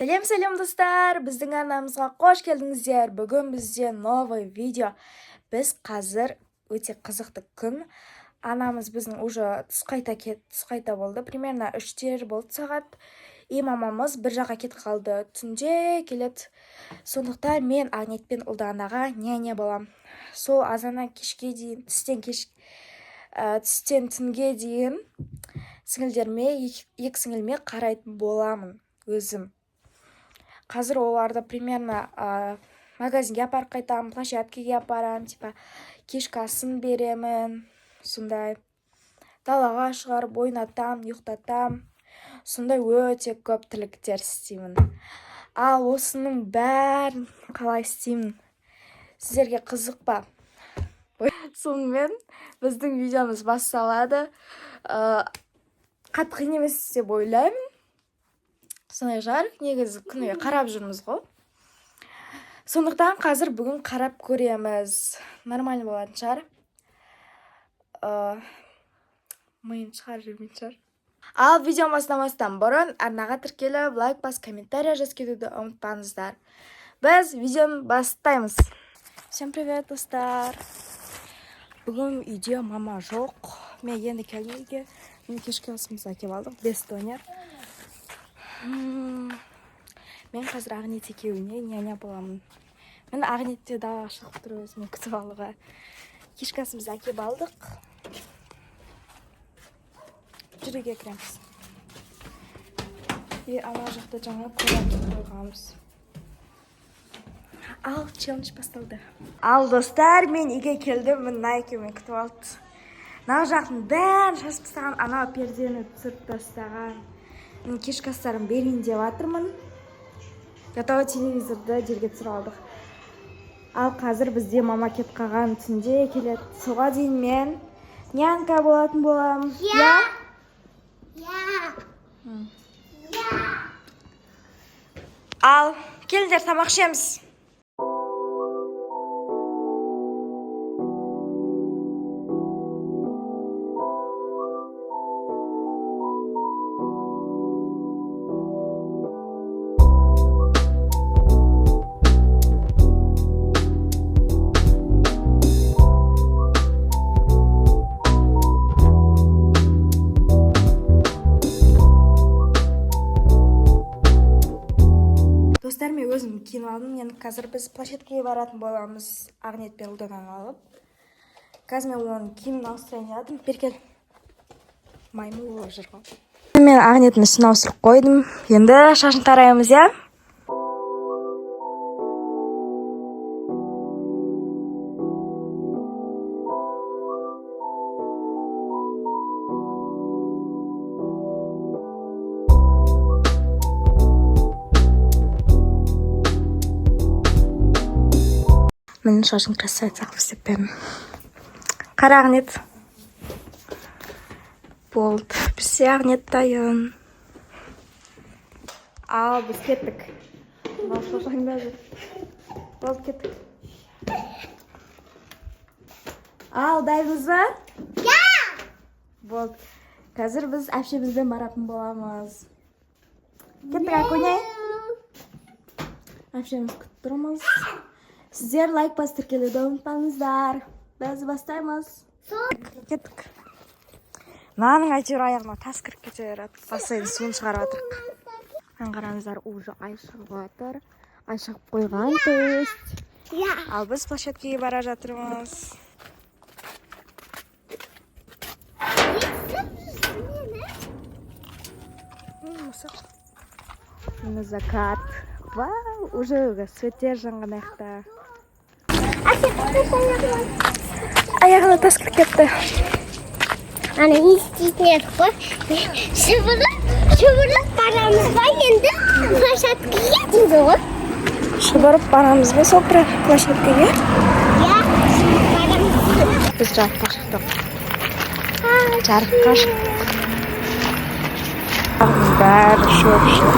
Сәлем, сәлем, достар! Біздің арнамызға қош келдіңіздер. Бүгін бізде новый видео. Біз қазір өте қызықты күн. Анамыз біздің уже түс қайта кет, түс қайта болды. Примерно 3-тер болды сағат. И мамамыз бір жаққа кетіп қалды. Түнде келеді. Сондықтан мен Ақниет пен Ұлданаға няня болам. Сол азаннан кешке дейін, түстен кеш, түстен түнге дейін сіңілдеріме, екі сіңіліме қарайтын боламын өзім. Қазір оларды примерно магазинге апарып қайтамын, площадкаге апарамын, типа кешкі асын беремін, сондай далаға шығарып ойнатамын, ұйықтатамын, сондай өте көп тірліктер істеймін. Ал осының бәрін қалай істеймін, сіздерге қызық па? Сонымен біздің видеомыз басталады. Қатты қиын емес деп ойлаймын, сондай шығар негізі, күніге қарап жүрміз ғой. Сондықтан қазір бүгін қарап көреміз, нормально болатын шығар. Миын шығарып жібермейтін шығар. Ал видеоны бастамастан бұрын арнаға тіркеліп, лайк басып, комментарий жазып кетуді ұмытпаңыздар. Біз видеоны бастаймыз. Всем привет, достар! Бүгін үйде мама жоқ, мен енді келдім үйге. Мен кешкі асымызды әкеліп алдық, бес донер. Мен қазір Ақниет екеуіне няня боламын. Міне, Ақниет те далаға шығып тұр өзімен күтіп алуға. Кешкі асымызды әкеліп алдық, жүр, үйге кіреміз. И ана жақта жаңа кола әкеліп қойғанбыз. Ал челлендж басталды. Ал, достар, мен үйге келдім. Міне, мына екеуі күтіп алды. Мына жақтың бәрін шашып тастаған, анау пердені түсіріп тастаған. Мен кешкі астарын берейін деп жатырмын. Готовый телевизорды жерге түсіріп алдық. Ал қазір бізде мама кетіп қалған, түнде келеді. Соға дейін мен нянька болатын боламын. Я. Я. Я. Ал келіңдер, тамақ ішеміз. Достар, мен өзім киініп алдым. Енді қазір біз площадкаға баратын боламыз, Ақниет пен Ұлдананы алып. Қазір мен оның киімін ауыстырайын деп жатырмын. Бері кел, маймыл болып жүр ғой. Мен Ақниеттің үстін ауыстырып қойдым, енді шашын тараймыз, иә. Міне, шашын красавица қылып істеп бердім. Қара, Ақниет, болды, бізде Ақниет дайын. Ал біз кеттік. Мынау шошаңдап жүр. Болды, кеттік. Ал дайынбыз ба? Я. Болды, қазір біз әпшемізбен баратын боламыз. Кеттік, Аконяй. Әпшеміз күтіп тұрмыз. Сіздер лайк басып, тіркелуді ұмытпаңыздар. Біз бастаймыз. Кеттік. Мынаның әйтеуір аяғына тас кіріп кете береді. Бассейн суын шығарып жатырық. Мына қараңыздар, уже ай шығып жатыр, ай шығып қойған, то есть. Я. Ал біз площадкаға бара жатырмыз. Мысық. Міне, закат. Вау, уже светтер жанған аяқта. Аяғына тас кіріп кетті. Ана не істейтін едік қой? Шұбырып, шұбырып барамыз ба енді площадкаға дейді ғой. Шұбырып барамыз ба сол площадкаға? Иә, шұбырып барамыз. Біз жарыққа шықтық, жарыққа шықтық. Бәрі шөп шөп.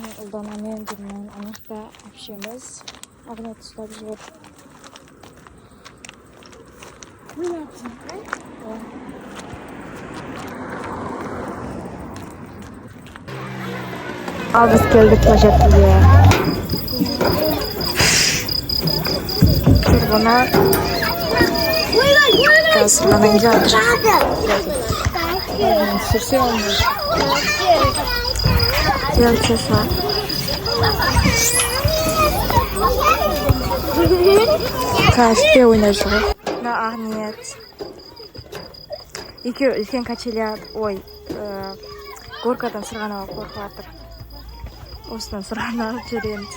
Мен Ұлданамен жүрмін. Ана жақта әпшеміз Ақниет ұстап жүр. Ал біз келдік площадкаға. Тұрғына қазір сырғанайын жатыр. Түсірсе алмай. Түсе. Қазір ойнап жүр ғой. Мына Ақниет. Екеуі үлкен качеля, ой, горкадан сырғанауға қорқып жатыр. Осыдан сырғанап жүреміз.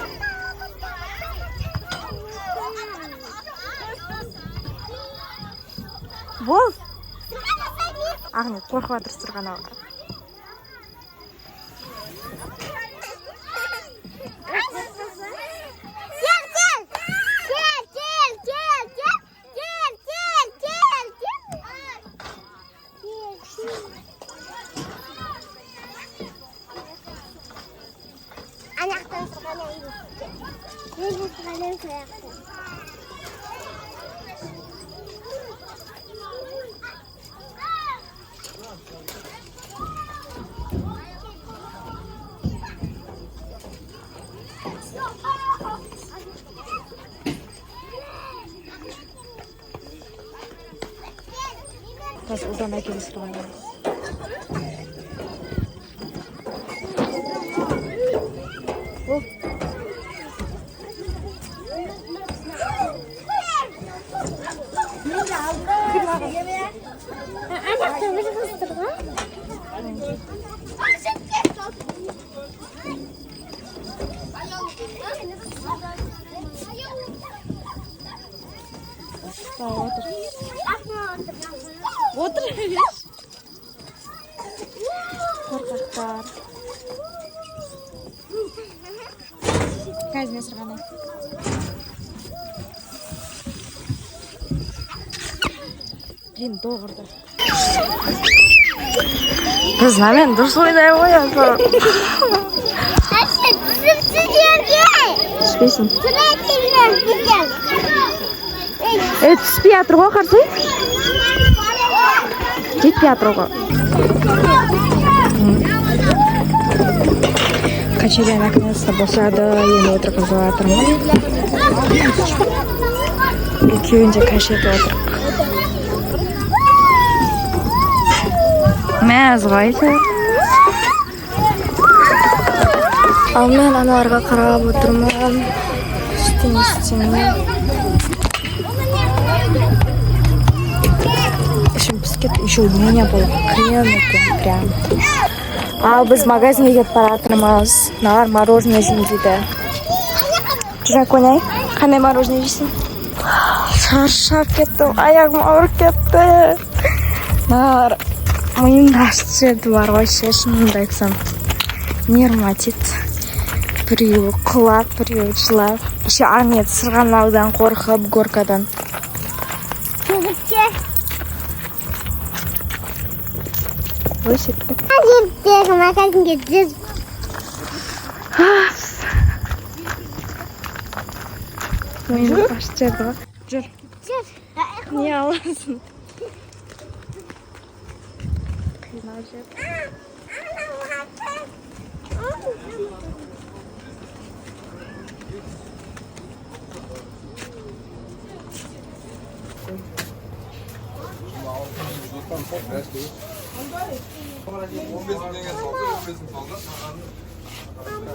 Бол! Ақниет қорқып жатыр сырғанауға. Кел, кел! Кел, кел, кел, кел! Кел, кел, кел, кел! Кел, Ана жақтан сырғанаймыз. Мен де сырғанаймын сол жақтан. Қазір Ұлдан әкелі сырғанаймыз. Бол. Ана жақта бір қыз тұр ғой. Давай, отыр. Отыр, берші. Қорқақтар. Қазір мен сырғанаймын. Блин, доғырды. Біз мынамен дұрыс ойнай ғой аса. Әше, түсіп жерге. Түспейсің. Түсіп. Е, түспей жатыр ғой, қарсы. Жетпей жатыр ғой. Качеля наконец-то босады, енді отырғызып жатырмын. Екеуін де качетіп отырық. Мәз ғой әйтеуір. Ал мен аналарға қарап отырмын. Ештеңе істемей. Ішім пісіп кетті. Еще у меня было қиын екен прям. Ал біз магазинге кетіп бара жатырмыз. Мыналар мороженое жеймін дейді. Жүр, ойнай. Қандай мороженое жейсің? Шаршап кеттім, аяғым ауырып кетті. Мыналар миымды ашытып жіберді бар ғой ше, шынымды айтсам. Нервыма тиді. Біреуі құлап, біреуі жылап. Еще Ақниет сырғанаудан қорқып, горкадан. Жігітке. Ой, секірді. Жігіттегі магазинге жүз. Миымды ашытып жіберді ғой. Жүр. Жүр. Не аласың? Қинап жіберді. 15 мың теңге салды, 15 мың салды. Мама,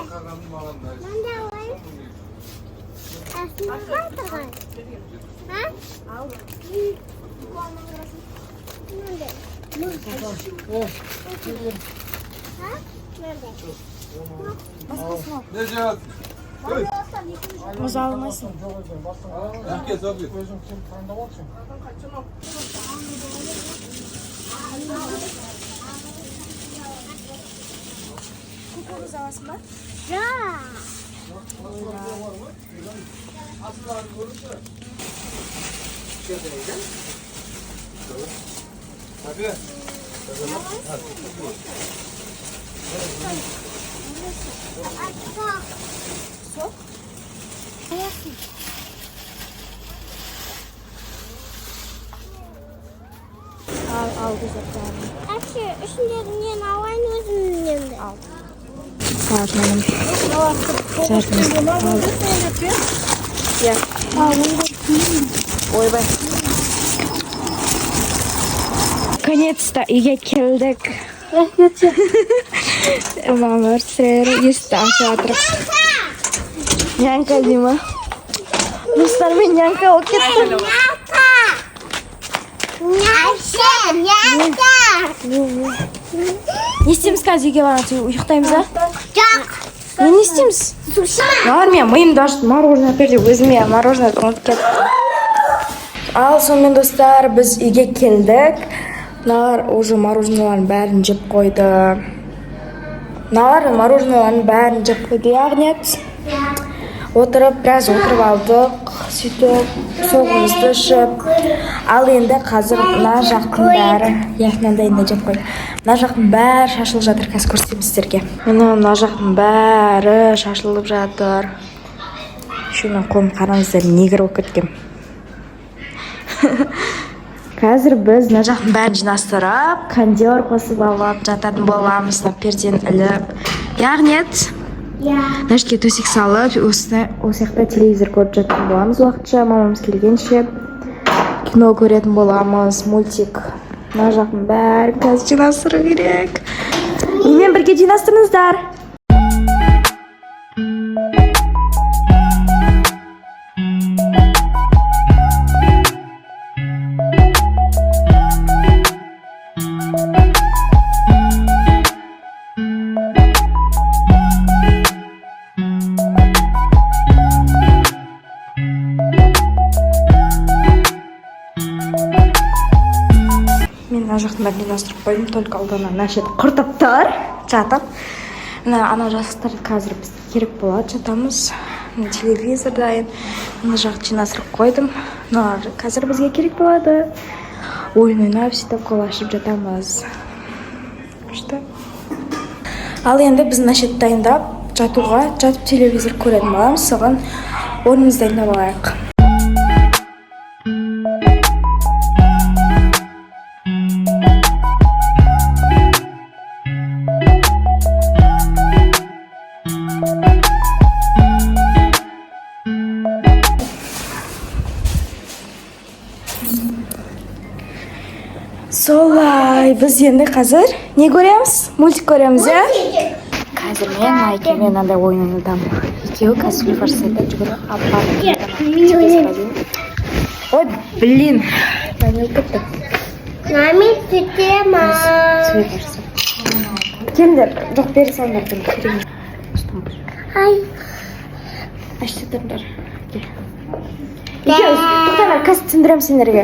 Қалғанын маған. Мында ой. Астында тұрған. А? Мындай. А? Мындай. Не жеп? Мұз алмайсың. Әке, Софи. Кукуруз аласың ба? Жоқ. София. Сок? Ал, алды заттарын. Берші, ішіндегі нені алайын өзімнің енді. Ал. Мамам. Зарядымызды алдық. Иә. Ойбай. Наконец-то үйге келдік. Мамалар сірер есікті ашып жатыр. Нянька дей ма? Достармен нянька болып кетті. Нянька. Нянька. Нянька. Не істейміз қазір үйге барғанша, ұйықтаймыз а? Жоқ. Не істейміз? Мыналар мен миымды ашып, мороженое әпер деп, өзіме мороженое ұмытып кеттім. Ал сонымен, достар, біз үйге келдік. Мыналар уже мороженоелардың бәрін жеп қойды. Мыналар мороженоелардың бәрін жеп қойды. Яғни отырып, біраз отырып алдық, сөйтіп соғымызды ішіп. Ал енді қазір мына жақтың бәрі, иә, мынандайын да жеп қойды. Мына жақтың бәрі шашылып жатыр, қазір көрсетемін сіздерге. Міне, мына жақтың бәрі шашылып жатыр. Еще менің қолым, қараңыздар, негр болып кеткен. Қазір біз мына жақтың бәрін жинастырып, кондер қосып алып жататын боламыз, мына пердені іліп, яғни Иә. мына жерге төсек салып, осы жақта телевизор көріп жататын боламыз уақытша, мамамыз келгенше кино көретін боламыз, мультик. Мына жақтың бәрін қазір жинастыру керек. Менімен бірге жинастырыңыздар. Мен мына жақтың бәрін жинастырып қойдым, только Ұлдана мына жерді құртып тұр жатып. Мына ана жастықтар қазір бізге керек болады, жатамыз. Мына телевизор дайын, мына жақты жинастырып қойдым. Мыналар қазір бізге керек болады. Ойын ойнап, сөйтіп қол ашып жатамыз. Күшті. Ал енді біз мына жерді дайындап, жатуға, жатып телевизор көретін боламыз. Соған орнымызды дайындап алайық. Солай, біз енді қазір не көреміз? Мультик көреміз, иә? Қазір мен Айкемен мынандай ойын ойнатамын. Екеуі қазір сулифа жасайды да, жүгіріп алып барып. Ой, блин. Не болып кетті? Мами система. Сулифа жасап. Келіңдер, жоқ, бері салыңдар бұны, керек емес. Ай. Ашты тұрыңдар. Кел. Екеуі, тоқтаңдар, қазір түсіндіремін сендерге.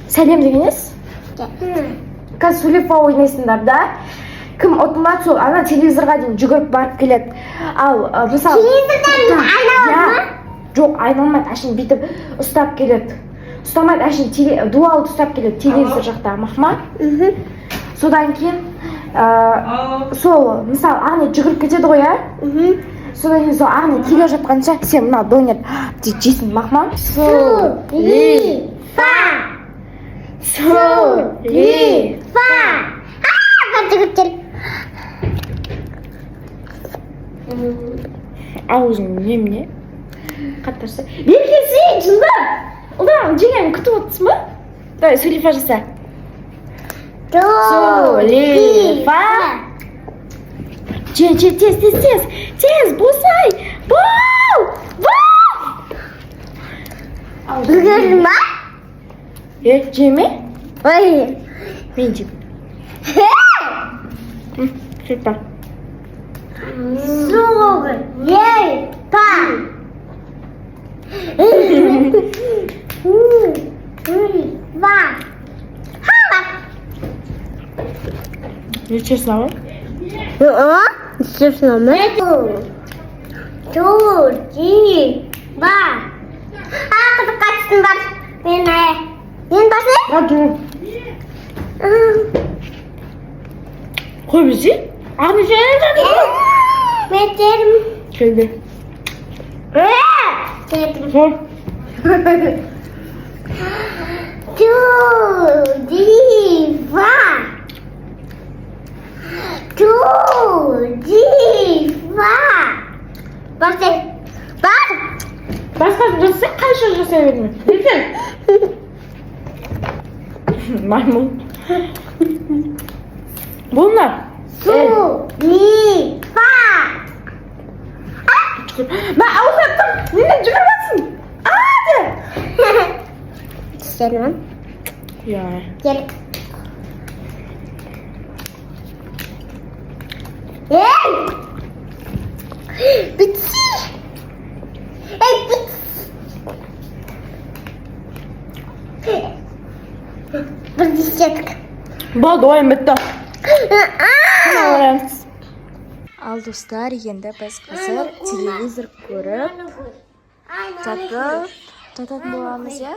Сәлем деген несі? Қазір сулифа ойнайсыңдар да, кім ұтылады, сол ана телевизорға дейін жүгіріп барып келеді. Ал мысалы, Телевизордан айналады Иә. ма? Жоқ, айналмайды, әшейін бүйтіп ұстап келеді. Ұстамайды, әшейін дуалды ұстап келеді телевизор жақта, мақма. Содан кейін сол, мысалы, Ағни жүгіріп кетеді ғой, иә? Содан кейін сол Ағни келе жатқанша сен мына донер деп жейсің, мақма. Сулифа. Сулифа. А, бар жүгіріп кел. Аузың немене қатты? Бері келсе, жылдам. Ұлдан, жеңгені күтіп отырсың ба? Давай, сулифа жаса. Сулифа. Же, же, тез, тез, тез, тез, босай, бол, бол. Үлгердің ба? Е, жеме. Ой. Мен жеп. Сөйт. Сулифа. Сулифа. Ха. Нечестно ғой. Честно, ма? Сулифа. А, қызық қатыстым бар. Мен мен басайын? Қой, бізге Ағни Мен терім. Келді. Терім. Қой. Сулифа. Ұстай берме. Ертең. Маймыл. Бұл мына. Су, ми, фа. Мә, ауызына тұр. Немен жүгіріп жатсың? А, де. Түсемін. Иә. Кел. Ей! Бітсі! Ей, бітсі! Бір десяток. Болды, ойын бітті. Ал, достар, енді біз қазір телевизор көріп, жатып, жататын боламыз, иә?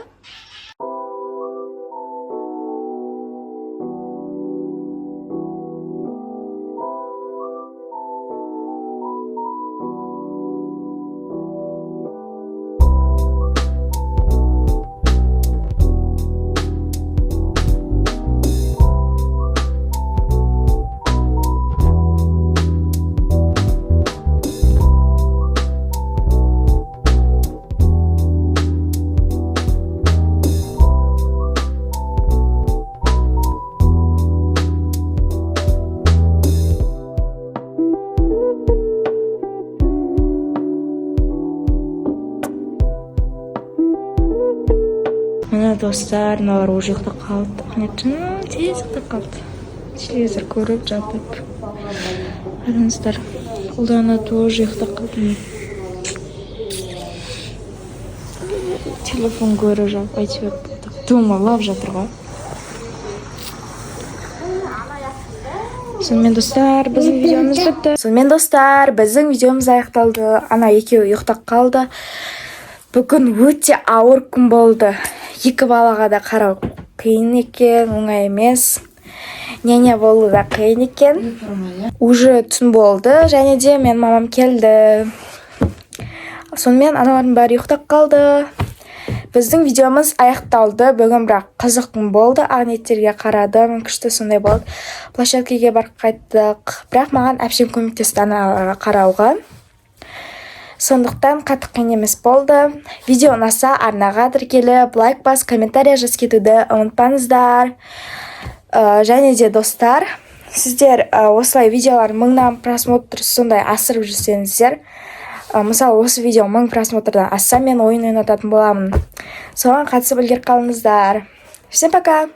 Міне, достар, мыналар уже ұйықтап қалды. Міне, тез ұйықтап қалды. Телевизор көріп жатып. Қараңыздар, Ұлдана тоже ұйықтап қалды. Телефон көріп жатып, әйтеуір домалап жатыр ғой. Сонымен, достар, біздің видеомыз бітті. Сонымен, достар, біздің видеомыз аяқталды. Ана екеуі ұйықтап қалды. Бүгін өте ауыр күн болды. Екі балаға да қарау қиын екен, оңай емес. Няня болу да қиын екен. Уже түн болды және де мен мамам келді. Сонымен, аналардың бәрі ұйықтап қалды. Біздің видеомыз аяқталды. Бүгін бірақ қызық күн болды. Ақниеттерге қарадым, күшті сондай болды. Площадкаға барып қайттық. Бірақ маған әпшем көмектесті аналарға қарауға. Сондықтан қатты қиын емес болды. Видео ұнаса, арнаға тіркеліп, лайк бас, комментарий жазып кетуді ұмытпаңыздар. Және де, достар, сіздер осылай видеолар мыңнан просмотр сондай асырып жүрсеңіздер, мысалы, осы видео 1000 просмотрдан асса, мен ойын ойнататын боламын. Соған қатысып үлгеріп қалыңыздар. Всем пока!